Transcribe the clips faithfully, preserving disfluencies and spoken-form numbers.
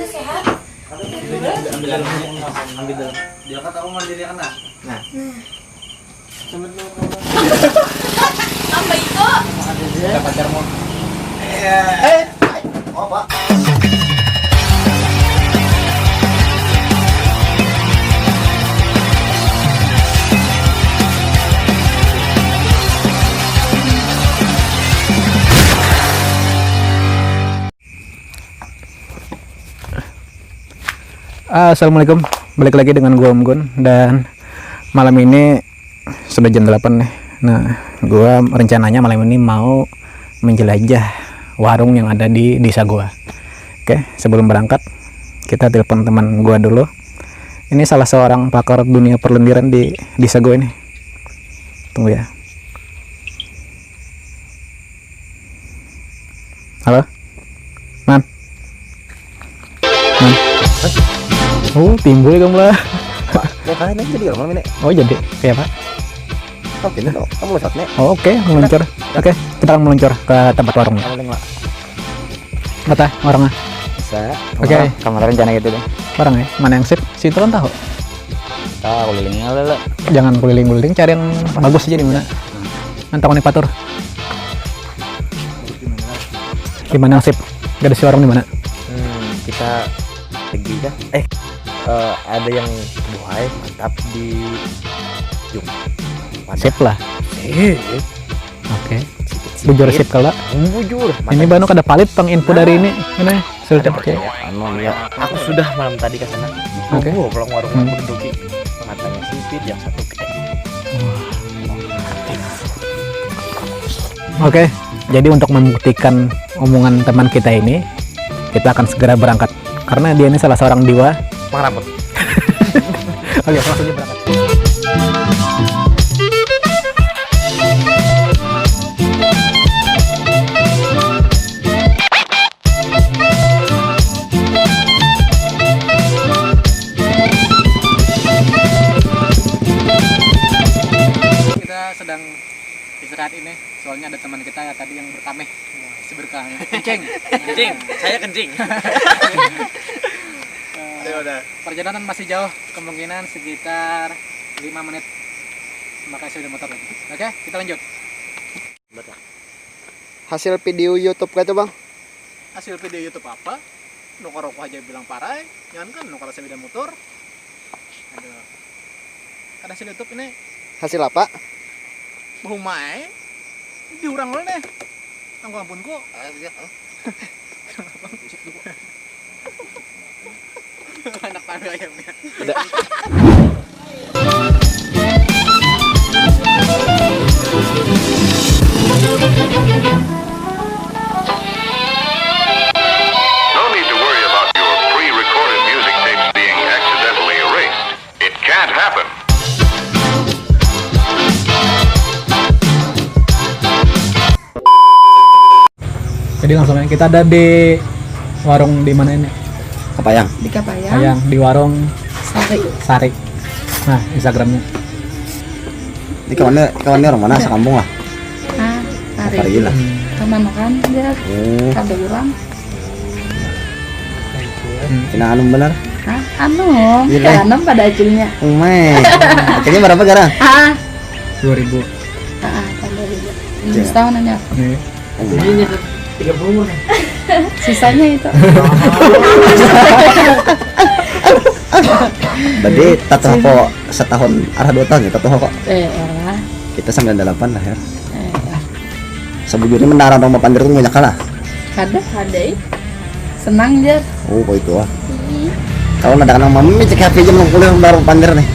Sehat? Ambil dalam, ambil dalam. Dia kata aku mandiri anak. Nah. Sampai itu. Ada pacarmu. Eh, apa? Assalamualaikum, balik lagi dengan gua Om Gun, dan malam ini sudah jam delapan nih. Nah, gua rencananya malam ini mau menjelajah warung yang ada di desa gua. Oke, sebelum berangkat, kita telepon teman gua dulu. Ini salah seorang pakar dunia perlendiran di desa gua ini. Tunggu ya. Halo? Man? Man? Oh, timbul kamu lah. Pak, mau kalian aja di rumah ini. Oh, jadi kayak apa? Oke, ini kamu loncat nih. Oh, oke, meluncur. Oke, kita akan meluncur ke tempat warungnya. Paling lah. Kata warungnya. Bisa. Oke. Kamar, kamar rencana gitu deh. Barang ya, mana yang sip? Si turun tahu. Tahu, keliling aja lah. Jangan keliling-keliling, cari yang bagus aja di mana. Nanti aku nih patur. Di mana yang sip? Gak ada si warung di mana? Hmm, kita pergi kah? Eh, eh, ada yang buhai mantap di Jung. Sip lah. Eh, Oke. Bujur sip kalau. Bujur. Ini baru kada palit pang info dari ini. Mana? Sudah percaya. Anu ya, aku sudah malam tadi ke sana. Oke. Oh, kalau warung Hmm. Menduduki matanya sipit yang satu. Oke, jadi untuk membuktikan omongan teman kita ini, kita akan segera berangkat karena dia ini salah seorang diwa. Pengaraput. Oke, langsung aja berangkat. Kita sedang istirahat ini, soalnya ada teman kita tadi yang berkamih. Wah, si berkamih. Kencing. Kencing. Saya kencing. Eh, Ayo, udah. Perjalanan masih jauh, kemungkinan sekitar lima menit memakai sepeda motor lagi. Oke, kita lanjut. Hasil video YouTube kah itu, Bang? Hasil video YouTube apa? Nukar rokok aja bilang parai, jangan kan nukar sepeda motor. Aduh. Kada hasil YouTube ini. Hasil apa? Bau mai. Di urang lo nih. Angku ampun ku. Ah, iya, ah. Anak palu ayamnya. Ada. No need to worry about your pre-recorded music tapes being accidentally erased. It can't happen. Jadi langsung aja, kita ada di warung di mana ini? Kapayang. Di Kapayang. Kapayang, di warung Sari. Sari. Nah, Instagramnya. Ini kawannya, kawannya orang mana? Sekampung lah. Ah, Sari. Sari lah. Kemana kan dia? Oh. Ada orang. Hmm. Kena anu benar. Hah? Anu, iya, kayak anu pada aculnya. Umai. Kayaknya berapa sekarang? Ah. Dua ribu. Ah, ah, tahun dua ribu. Iya. Setahun aja. Iya. Umai. Tiga puluh. Sisanya itu. Berarti tak tahu kok setahun, arah dua tahun ya, tak tahu kok. Eh, arah. Kita sembilan delapan lah ya. Eh, Sebujurnya menara rumah pandir tuh banyak kalah. Kada, kada, ih. Senang, jar. Oh, kok itu ah. Hmm. Kalau nggak ada kenal mami, cek H P aja, belum kuliah baru pandir nih.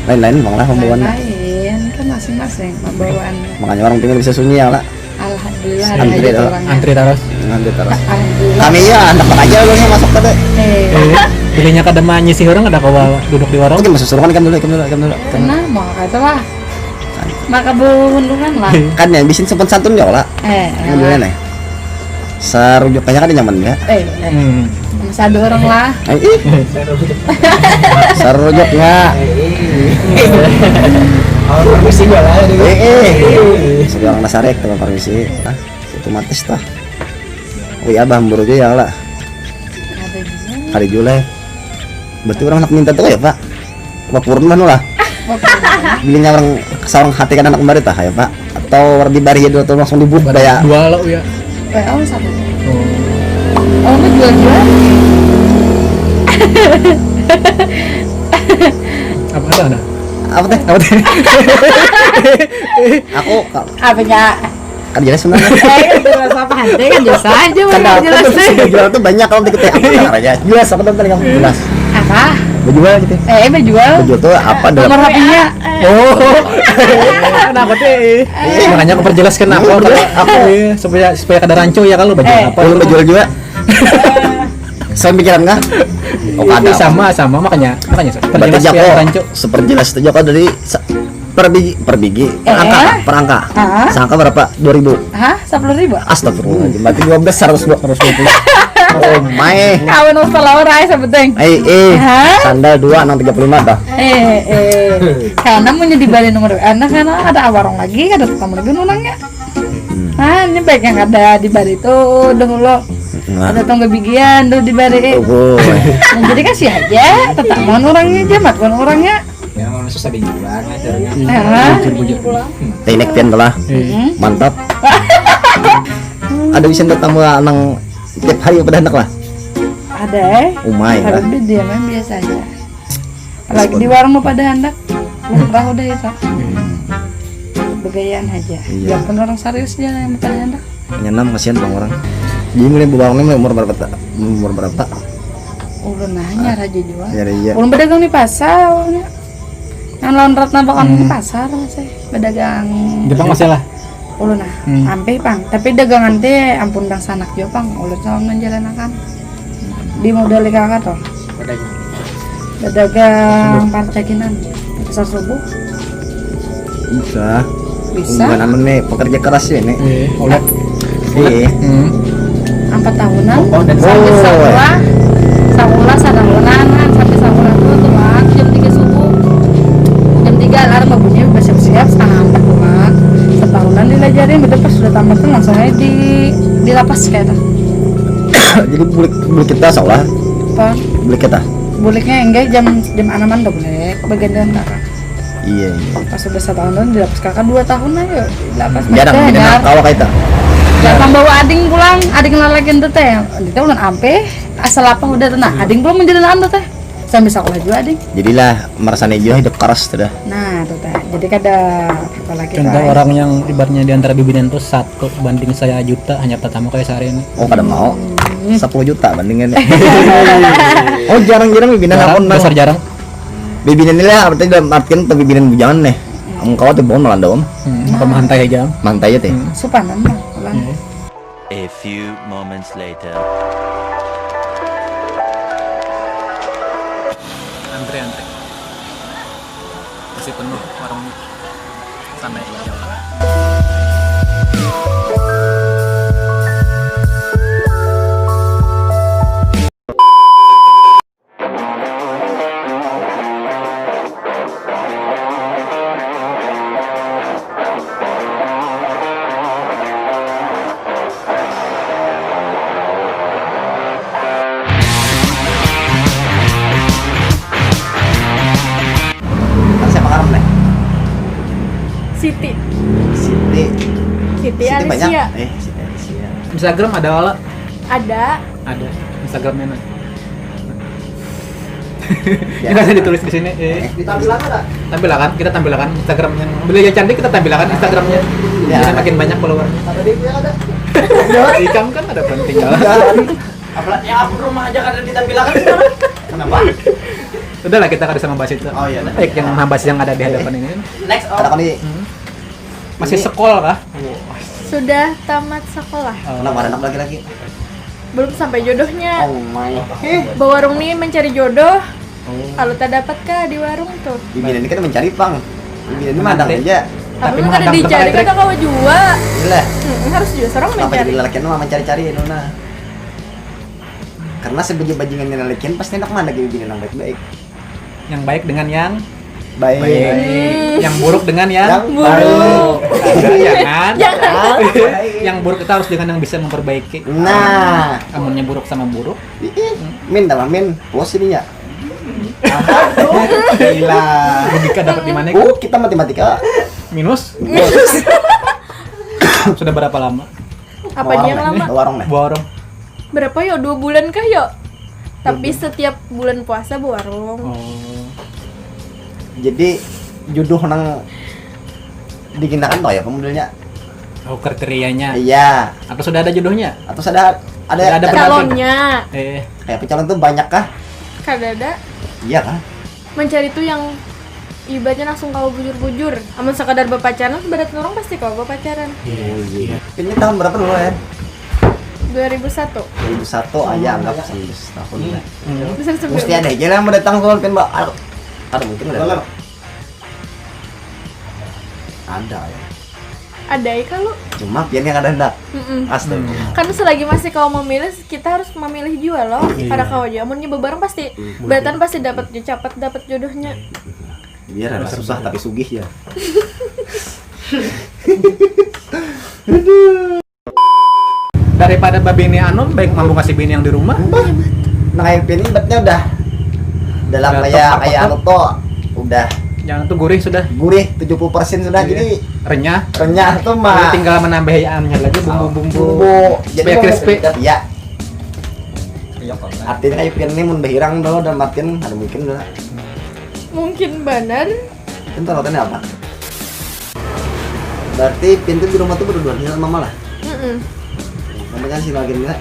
Lain-lain, bang lah pembawaannya. Lain, kan masing-masing pembawaannya. Makanya orang timur bisa sunyi ya, lah. Alhamdulillah, ada Antri aja terus. Antri terus. Alhamdulillah. Kami ya, anak aja lu nih masuk tadi. Eh. Eh, pilihnya kada manyisi orang, ada kawa duduk di warung. Oke, masuk suruh kan, ikam dulu, ikam dulu, ikam dulu. Nah, mau kata lah. Maka beruntungan lah. Kan yang bisin sopan santun ya, lah. Eh, yang dulu nih. Sarujuknya kan nyaman ya. Eh, eh. Hmm. Satu orang lah. Eh, ih. Sarujuknya. Kalau permisi jual aja dulu. Eh, eh. Seorang nasarek teman permisi. Nah, otomatis tah. Wih, abah hambur aja ya lah. Kada jua lah. Berarti orang handak minta tu ya, Pak? Bapuran lah nu lah. Bilanya orang saurang hati kada handak membari tah ya, Pak? Atau orang dibari dulu atau langsung dibuat baya? Dua lah ya. W A satu. Oh, mau jual jual. Apa ada ada? Apa teh? Apa teh? Aku ka- Apanya? Kan jelas sebenarnya. Eh, jelas apa hati kan jelas aja Kada mana aku jelas tuh deh. Jual tuh banyak kalau dikit ya. Apa aja? Jelas aku tuh paling jelas. Apa? Berjual gitu. Eh, menjual. Berjual tuh apa dalam Nomor H P-nya. Oh. Kenapa teh? Makanya aku perjelas kenapa Iya, aku iya. Iya, supaya supaya kada rancu ya kalau baju Eh. apa. Belum berjual juga. Saya pikiran kah? Oh, kada. Sama sama makanya makanya Berarti perjelas aja supaya kok. Rancu. Super jelas itu juga dari sa- per biji, per biji, per Eh. angka, per angka. Ah. Sangka berapa? Dua ribu. Hah? Sepuluh ribu? Astagfirullahalaadzim. Berarti dua belas seratus dua ratus dua puluh. Oh my. Kawan ustaz Laura ya sebuting. Eh eh. Hah? Sandal dua enam tiga puluh lima dah. Eh, eh. Karena punya di Bali nomor anak karena ada warung lagi, ada tukang lagi nunangnya. Ah, ini baik yang ada di Bali itu dahulu. Nah. Ada tong kebigian tuh di Bali. Oh, boy. Nah, jadi kasih aja, tetap mau orangnya aja, makan orangnya. Ya, mau susah bingung banget caranya. Nah, Teknik pian telah. Eh, Mantap. Ada bisa tamu nang tiap hari pada anak lah. ada eh. Umai lah. Tapi dia main biasa aja. Lagi di warung mau pada hendak. Belum tahu deh itu. Begayaan aja. Iya. Biarpun orang serius dia yang pada hendak. Nyenam kasihan bang orang. Jadi mulai bawa ini mulai umur berapa tak? Umur berapa? Ulun nanya raja jual. Ya iya. Ulun pedagang di pasar awalnya. Yang lawan Ratna bakal di pasar sih pedagang. Jepang masih lah. Ulun nah, Hmm. ampih pang. Tapi dagangan teh ampun dangsanak jua pang. Ulun sama menjalanakan di modal kakak tuh. Pedagang parcakinan pasar subuh. Bisa. Bisa. Bukan anu nih pekerja keras ya nih. Eh, oleh. Iya. Hmm. Empat tahunan Oh, dan sampai Oh. sekolah sekolah satahunan sampai sekolah tuh tuh jam tiga subuh jam tiga alarm berbunyi bersiap-siap setengah empat pulang setahunan dilajarin betul pas sudah tamat tuh langsung aja di di lapas kayak tuh Jadi bulik bulik kita sekolah. apa Bulik kita. buliknya enggak jam jam anaman tuh boleh bagantian kakak Iya iya. pas sudah setahunan di lapas kakak dua tahun aja di lapas Jarang Masih jadi anyar. Anak tawa kayak itu. Datang bawa ading pulang, ading lalakian tuh teh. Kita ulun ampe, asal apa udah tuh nah, ading belum menjadi tuh teh. Sambil sekolah juga ading. Jadilah merasani jua hidup keras tuh dah. Nah, tuh teh. Jadi kada apa lagi Contoh teh. Orang yang ibaratnya di antara bibinan tuh satu banding saya juta hanya pertama kayak sehari ini. Oh kada mau. Sepuluh juta bandingannya. Oh jarang-jarang bibinan Jarang, aku nang dasar jarang. Bibinan ini lah berarti dalam artian tuh bibinan bujangan nih. Engkau tuh bom Melanda om. Hmm, apa mantai aja. Mantai aja teh. Supanan mah, ulang. Iya. A few moments later. Antri antri. Masih penuh warungnya. Sana ya. Kan siapa karam nih? Siti. Siti. Siti Siti banyak. Alicia. Eh Siti Alicia. Instagram ada wala? Ada. Ada. Instagramnya nah. Ini ada ditulis di sini. Eh. Ditampilkan ada. Tampilakan, kita tampilakan Instagramnya. Bila dia cantik kita tampilakan Instagramnya. Ya. Jadi makin banyak followernya. Apa dia punya ada? Ikam kan ada penting. Apalagi ya aku rumah aja kada ditampilkan. Kenapa? Udahlah kita kada sama bahas itu. Oh, iya, dah. Baik yang bahas yang ada di hadapan ini. Next. Ada kali. Masih sekolah kah? Sudah tamat sekolah. Kenapa ada anak laki-laki? Belum sampai jodohnya. Oh my. Bawarung nih mencari jodoh. Kalau tak dapat kah di warung tuh? Bibinan ini kan mencari pang. Bibinan ini madang aja. Tapi Tapi mah kada madang dicari tempat kada kawa jua. Gila. Hmm, harus juga seorang Kenapa jadi mencari. lalakian mah mencari-cari Nuna? Karena sebajing-bajingannya lalakian pasti enak mana jadi bibinan yang baik-baik. Yang baik dengan yang Baik. baik, yang buruk dengan yang Yang baik. Jangan. Jangan. Yang buruk itu harus dengan yang bisa memperbaiki. Nah. Amunnya buruk sama buruk, Ih, Min, tambah min, puas jadinya. Gila. Logika dapat di mana? Oh, kita matematika. Minus. Sudah berapa lama? Apa aja yang lama? Warung nih. Borong. Berapa yo? Dua bulan kah yo? Tapi setiap bulan puasa berwarung. Oh. Jadi jodoh nang diginakan toh ya pemudelnya. Oh, kriterianya. Iya. Atau sudah ada jodohnya? Atau sudah ada Sudah ada ada pendamping. Calonnya. Eh, kayak calon tuh banyak kah? Kada ada. Iya kah? Mencari tuh yang ibaratnya langsung kawa bujur-bujur. Amun sekadar berpacaran, berarti orang pasti kawa berpacaran. Oh iya. Ini tahun berapa dulu ya? dua ribu satu. dua ribu satu aja anggap sembilan belas tahun lah. Bisa sebelum. Mesti ada aja lah yang mau datang soal pin, Mbak. Ada, ada mungkin ada. Ada ya. Ada ya kalau. Cuma pian yang ada hendak. Mm-mm. Astaga. Kan selagi masih kawa memilih, kita harus memilih juga loh. Iya. Kada kawa aja. Amunnya bebareng pasti, beratan pasti dapat jo, capat dapat jodohnya. Biar ada susah tapi sugih ya. Daripada babini anu, baik mampu kasih bini yang di rumah. Nah, kayak pian ini ibaratnya udah dalam Udah kayak top apa kayak tuh? Anu tuh udah Jangan tuh gurih sudah. Gurih tujuh puluh persen sudah, Iya. Jadi Renyah. Renyah tuh Jadi mah. Tinggal menambahi anu lagi bumbu-bumbu. Bumbu. Jadi Supaya mau crispy. sedap, ya. Artinya kayak pian ini mun behirang tuh dan matiin ada mungkin lah. Mungkin benar. Itu alatannya apa? Berarti pintu di rumah tuh berdua sama mama lah. Mm-mm. Mama kan sih lagi enggak.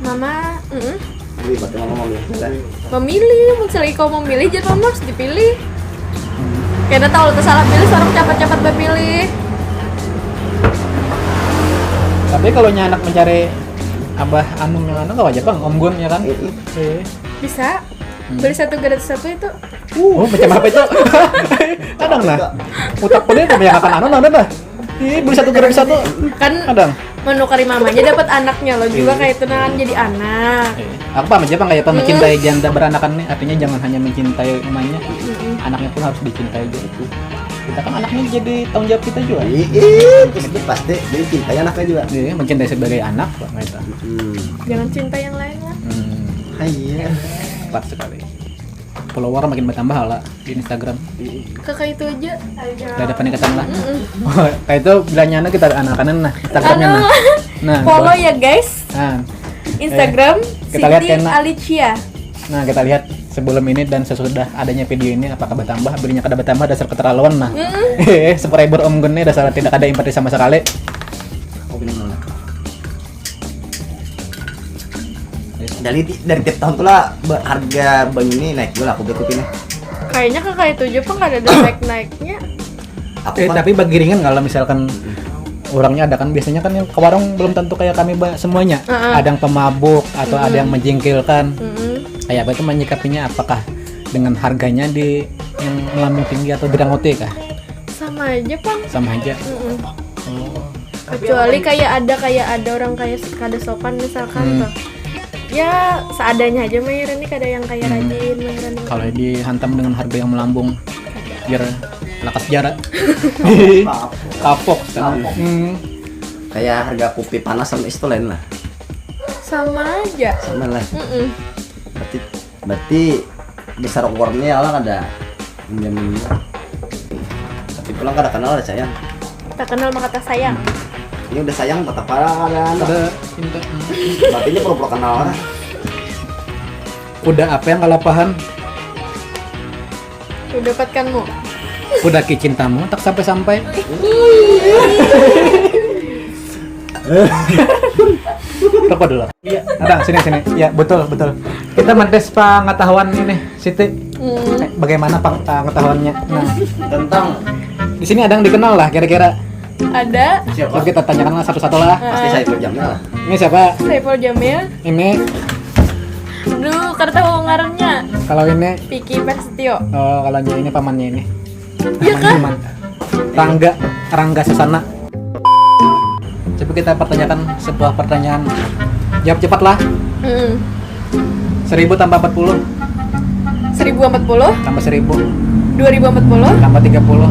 Mama, mm-mm. Jadi berarti mama mau milih juga. Memilih, mun selagi kau memilih, jadi mama harus dipilih. Karena tahu tuh salah pilih, seorang cepat-cepat memilih. Tapi kalau nya anak mencari abah anu yang anu, kawa aja pang, Om Gun ya kan? Mm-mm. Eh. Bisa. Beli satu gratis satu itu. Oh, macam apa itu? Kadang nah. Utak pun itu banyak akan anu, anu nah. Ih, beli satu gratis satu. Kan Kadang. menukari mamanya dapat anaknya loh juga kayak itu nah kan jadi anak. Eh, apa aja pang kayak apa mencintai janda beranakan nih? Artinya jangan hanya mencintai emaknya, anaknya pun harus dicintai juga. Kita kan anaknya jadi tanggung jawab kita juga. Iya, terus itu pasti jadi cintanya anaknya juga. Jadi mencintai sebagai anak, Pak, gitu. Hmm. Jangan cinta yang lain lah. Hmm, Ah, iya. tepat sekali. Follower makin bertambah lah di Instagram. Kakak itu aja. Udah ada peningkatan lah. Kayak itu bilangnya anak kita anak-anak nah, Instagramnya nah. Nah, Follow buat- ya guys. Nah, Instagram kita lihat Siti ya, Nak. Alicia. Nah, kita lihat sebelum ini dan sesudah adanya video ini apakah bertambah, bilanya kada bertambah dasar keterlaluan nah. Subscriber Om Gun nih dasar tidak ada empati sama sekali. Oh, bener. Dari dari tiap tahun tuh lah be- harga bank ini naik juga lah aku beli kopi nih. Kayaknya kakak itu aja pang kada ada naik-naiknya. Aku Eh, kan tapi bagiringan kalau misalkan orangnya ada kan biasanya kan yang ke warung belum tentu kayak kami ba- semuanya. Heeh. Ada yang pemabuk atau ada yang menjengkelkan. Mm-mm. Kayak apa itu menyikapinya, apakah dengan harganya di yang melambung tinggi atau diranguti kah? Sama aja pang. Sama aja. Mm-mm. Oh. Kecuali kayak ada kayak ada orang kayak kada sopan misalkan Hmm. tuh. Ya seadanya aja Mayer ini kada yang kayak Hmm. rajin Mayer ini. Kalau dihantam dengan harga yang melambung, biar lakas jara. Kapok. Hmm. Kayak harga kopi panas sama es tuh lain lah. Sama aja. Sama lah. Mm-mm. Berarti berarti besar ukurannya lah ada menjamin. Tapi pulang kada kenal ada sayang. Tak kenal maka tak sayang. Ini udah sayang tetap ada ada. Ada cinta. Berarti ini pura-pura kenal lah. Kuda apa yang kalapahan? Ku dapatkanmu. Kuda ki cintamu tak sampai-sampai. Rokok dulu. Iya, ada sini sini. Ya, betul betul. Kita mentes pengetahuan ini, Siti. Hmm. Eh, bagaimana peng- pengetahuannya? Nah, Tentang di sini ada yang dikenal lah kira-kira. Ada. Siapa? Coba kita tanyakan lah satu-satu lah. Pasti saya pinjamnya lah. Ini siapa? Saiful Jamil. Ini Duh, kada tahu ngarannya. Kalau ini, Piki Prasetyo. Oh, kalau ini pamannya ini. Iya kah? Paman. Rangga, Rangga Sesana. Coba kita pertanyakan sebuah pertanyaan. Jawab cepatlah. Hmm. Seribu tambah empat puluh Seribu empat puluh, tambah seribu dua ribu empat puluh, tambah tiga puluh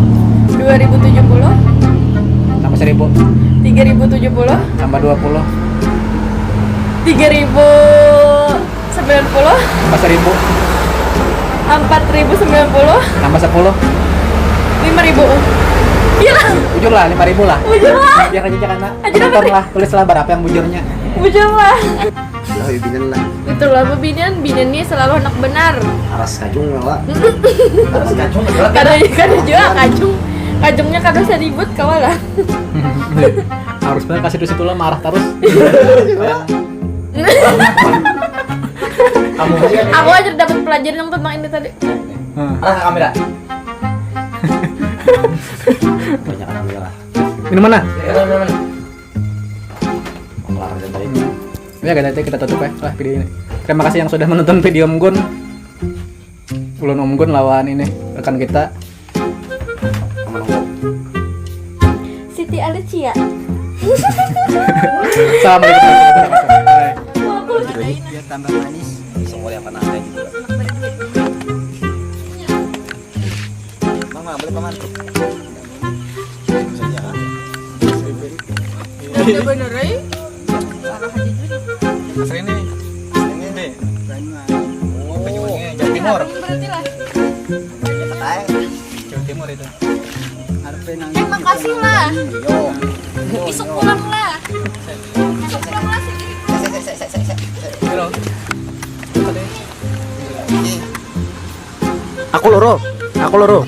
dua ribu tujuh puluh, tambah seribu tiga ribu tujuh puluh, tambah dua puluh tiga ribu Sembilan puluh. Tambah seribu. Empat ribu sembilan puluh. Tambah sepuluh. Lima ribu. Iya lah. Bujur lah, lima ribu lah. Bujur lah. Biar aja cakana. Aja lah, penonton lah, tulislah berapa yang bujurnya. Bujur lah. Lah, bibinian lah. Itulah bibinian, binian ni selalu handak benar. Aras kajung lah, Wak. Aras kajung. Kada, kada jua kajung. Kajungnya kada usah ribut, kawa lah. Harus benar kasih duit itu lah, marah terus. Kamu aja. Aku aja dapat pelajaran yang tentang ini tadi. Arah ke kamera. Banyak kamera. Minuman nah? Ya, minuman. Kelar aja tadi. Ya, kada, kita tutup ya lah video ini. Terima kasih yang sudah menonton video Om Gun. Ulun Om Gun lawan ini rekan kita. Siti Alicia. Assalamualaikum warahmatullahi wabarakatuh. Bye. Wah, aku lucu deh. Biar tambah manis. Semua yang pernah ada juga. Mama, boleh paman? Ada bener, eh? Parah aja dulu. Asli nih. Asli nih. Banyuwangi. Oh, Banyuwangi. Jawa Timur. Berarti lah. Jawa Timur itu. Harapin nang Eh, makasih lah. Yo. Isuk pulang lah. Isuk pulang lah sih. Halo. Aku loro. Aku loro.